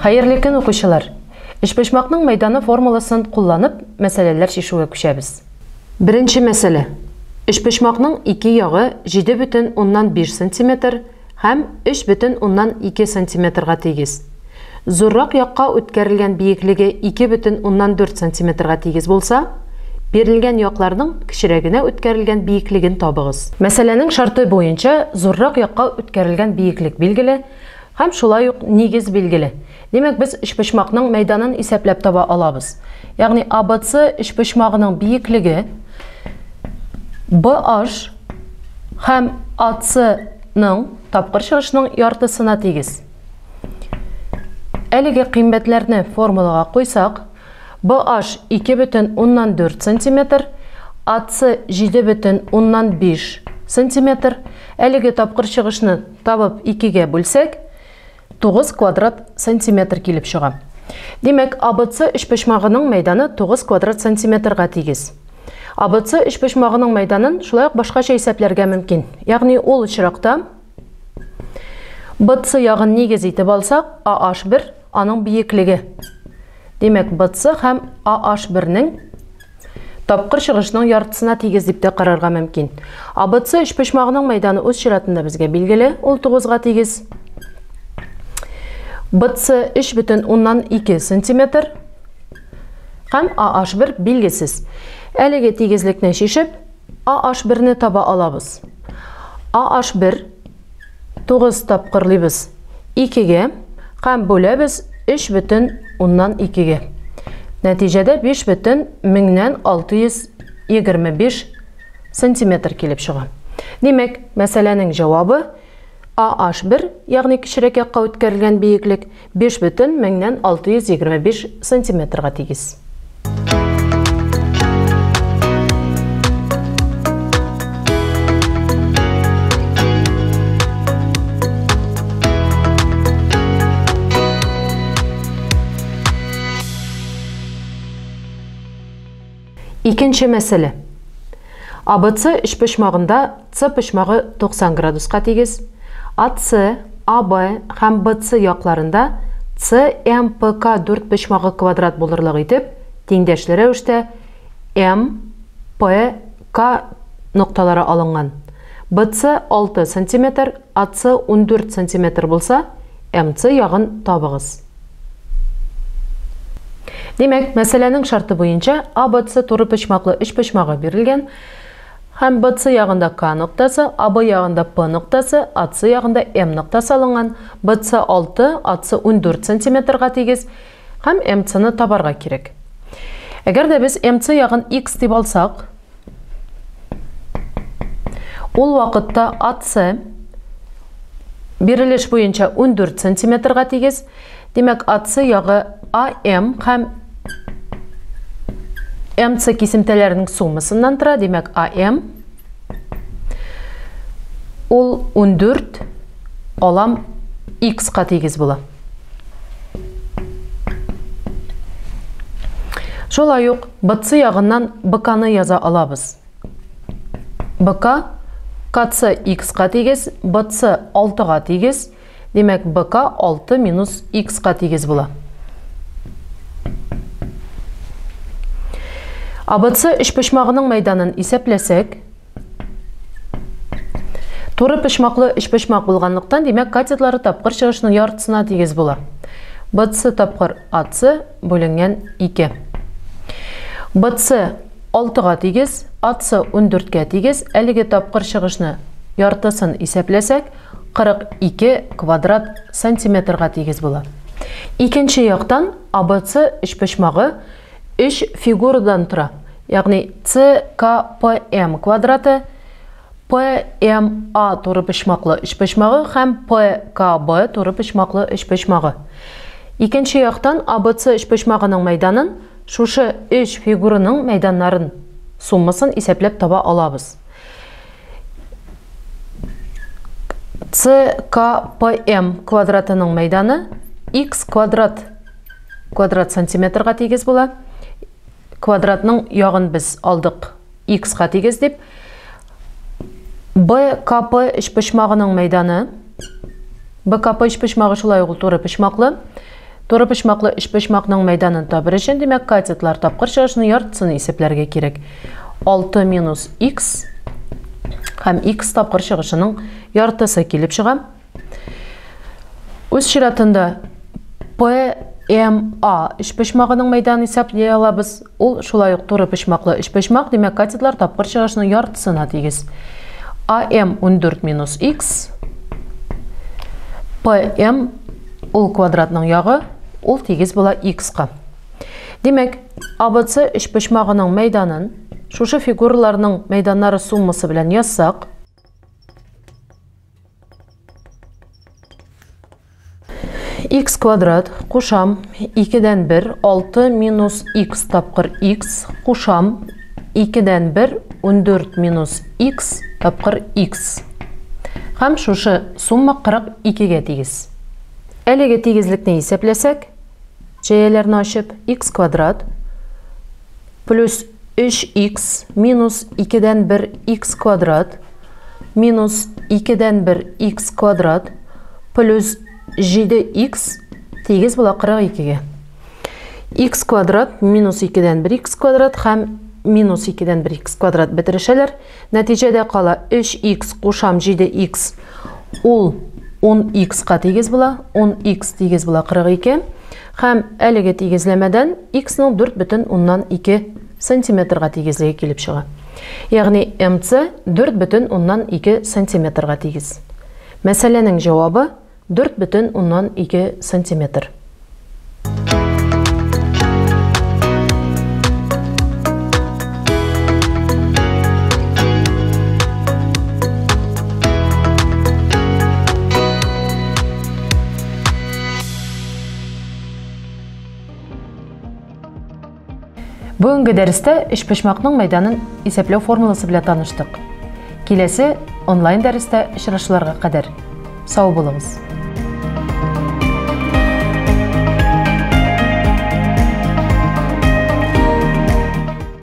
Хәерле көн, укучылар! Өчпочмакның мәйданы формуласын кулланып, мәсьәләләр чишүгә күчәбез. Беренче мәсьәлә. Өчпочмакның ике ягы 7,5 сантиметр һәм 3,2 сантиметрга тигез. Зуррак якка үткәрелгән биеклеге 2,4 сантиметрга тигез булса, бирелгән якларның кечерәгенә үткәрелгән биеклеген табыгыз. Мәсьәләнең шарты буенча зуррак якка үткәрелгән биеклек билгеле һәм шулай ук нигез билгеле. Димәк, без өчпочмакның мәйданын исәпләп таба алабыз. Ягъни ABC өчпочмагының биеклеге BH һәм AC-ның тапкыр чыгышының яртысына тигез. Әлеге кыйммәтләрне формулага куйсак, BH 2,4 сантиметр, AC 7,5 сантиметр. Әлеге тапкыр чыгышны табып 2-гә бүлсәк, 9 квадрат сантиметр килеп чыга. Димәк, ABC өчпочмагының мәйданы 9 квадрат сантиметрга тигез. ABC өчпочмагының мәйданын шулай ук башкача исәпләргә мөмкин. Ягъни ул очракта BC ягын нигез итеп алсак, AH1 аның биеклеге. Димәк, BC һәм AH1-нең тапкыр чыгышның яртысына тигез дип тә карарга мөмкин. ABC өчпочмагының мәйданы үз чиратында безгә билгеле, ул 9-га тигез. BC 3,2 сантиметр һәм AH1 билгесез. Әлеге тигезлекне чишеп, AH1-не таба алабыз. AH1 9 тапкырлыйбыз 2-гә һәм бүләбез 3,2-гә. Нәтиҗәдә 5,625 сантиметр килеп чыга. Димәк, мәсьәләнең җавабы AH1, ягъни кечерәк якка үткәрелгән биеклек 5,625 сантиметрга тигез. Икенче мәсьәлә. АБЦ өчпочмагында С почмагы 90 градуска тигез, АС, АБ һәм БС якларында СМПК дүрт почмагы квадрат булырлык итеп, тиңдәшле рәвештә М, П, К нокталары алынган. БС 6 сантиметр, АС 14 сантиметр булса, МС ягын табыгыз. Димәк, мәсьәләнең шарты буенча АБС туры почмаклы өчпочмагы бирелгән һәм БС ягында К ноктасы, АБ ягында П ноктасы, АС ягында М ноктасы алынган. БС 6, АС 14 сантиметрга тигез һәм МС-ны табарга кирәк. Әгәр дә без МС ягын X дип алсак, ул вакытта АС бирелеш буенча 14 сантиметрга тигез. Димәк, АС ягы АМ һәм МС кисемтәләренең суммасыннан тора. Димәк, АМ ул 14 алам X-ка тигез була. Шулай ук БС ягыннан БК-ны яза алабыз. БК КС X-ка тигез, БС 6-га тигез. Димәк, БК 6 минус X-ка тигез була. АБС өчпочмагының мәйданын исәпләсәк, туры почмаклы өчпочмак булганлыктан, димәк, катетлары тапкыр чыгышның яртысына тигез була. БС тапкыр АС бүленгән 2. БС 6-га тигез, АС 14-кә тигез. Әлеге тапкыр чыгышны яртысын исәпләсәк, 42 квадрат сантиметрга тигез була. Икенче яктан АБС өчпочмагы 3 фигурадан тора. Ягъни СКПМ квадраты, ПМА туры почмаклы өчпочмагы һәм ПКБ туры почмаклы өчпочмагы. Икенче яктан АБС өчпочмагының мәйданын шушы өч фигураның мәйданнарын суммасын исәпләп таба алабыз. СКПМ квадратының мәйданы X квадрат квадрат сантиметрга тигез була. Квадратның ягын без алдык X-ка тигез дип. БКП өчпочмагының мәйданы. БКП өчпочмагы шулай ук туры почмаклы. Турыпочмаклы өчпочмакның мәйданын табыр өчен, димәк, катетлар тапкыр чыгышының яртысын исәпләргә кирәк. 6 минус х һәм х тапкыр чыгышының яртысы килеп чыга. Үз чиратында ПМА өчпочмагының мәйданын исәпли алабыз. Ул шулай ук туры почмаклы өчпочмак, димәк, катетлар тапкыр чыгышының яртысына тигез. АМ 14 минус х, ПМ ул квадратның ягы, ул тигез була х-ка. Димәк, АБЦ өчпочмагының мәйданын шушы фигураларның мәйданнары суммасы белән язсак, Х квадрат кушам 2-дән 1, 6 минус х тапкыр х кушам 2-дән 1, 14 минус х тапкыр х. Һәм шушы сумма 42-гә тигез. Әлеге тигезлекне исәпләсәк, җәяләрне ачып, х квадрат плюс 3х минус 2-дән 1 х квадрат минус 2-дән 1 х квадрат плюс 7х тигез була 42-гә. Х квадрат минус 2-дән 1 х квадрат һәм минус 2-дән 1 х квадрат бетерешәләр. Нәтиҗәдә кала 3х кушам 7х, ул 10х-ка тигез була, 10х тигез була 42. Һәм әлеге тигезләмәдән х-ның 4,2 сантиметрга тигезлеге килеп чыга. Ягъни МЦ 4,2 сантиметрга тигез. Мәсьәләнең җавабы 4,2 сантиметр. Бүгенге дәрестә өчпочмакның мәйданын исәпләү формуласы белән таныштык. Киләсе онлайн дәрестә очрашуларга кадәр. Сау булыгыз!